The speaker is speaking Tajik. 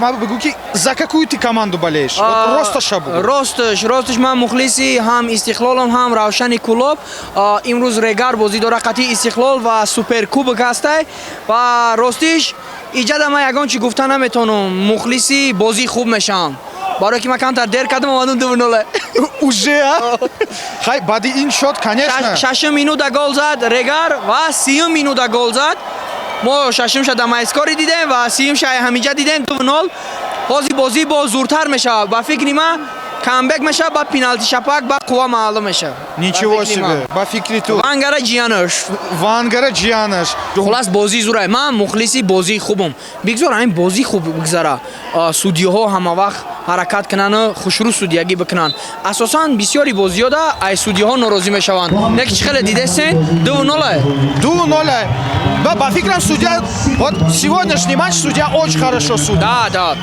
Ма бигӯ, ки за какую ты команду болеешь? Вот росташа бугӯ. Росташ, ман мухлиси ҳам Истиқлолам, ҳам Равшани Кӯлоб. Имрӯз Регар бозӣ дора қатъи Истиқлол ва суперкубок ҳастай. Ва ростиш, иҷада ман ягон чӣ гуфта наметавонам. Мухлиси бозии хуб мешавам, барое ки ман камтар дер кардам, омадам, 2-0. Уже, а? Хай, баъди ин счёт, конечно. Шашум минута гол зад Регар ва 30-юм минута гол зад. Мо шашумша дар майскори дидем ва 30-юмша ҳамиҷа дидем, 2-0. Ҳозир бозӣ боз зуртар мешавад. Ба фикри ман, камбек мешавад, ба пеналти шапак, ба қувва маълум мешавад. Ничего Ба фикри себе. ман. Ба фикри ту. Вангара ҷиянаш. Вангара ҷиянаш. Хулас, бозӣ зурай. Ман мухлиси бозии хубам. Бигзор ҳамин бозӣ хуб бигзара. Судиҳо ҳама вақт ҳаракат кунану хушрӯ судиягӣ бикунанд. Асосан бисёри бозиёда ай судиҳо норозӣ мешаванд. Не ки чӣ хеле дидесен, 2-0. 2-0. Ба фикрам, судья, вот сегодняшний матч судья очень хорошо судит. Да.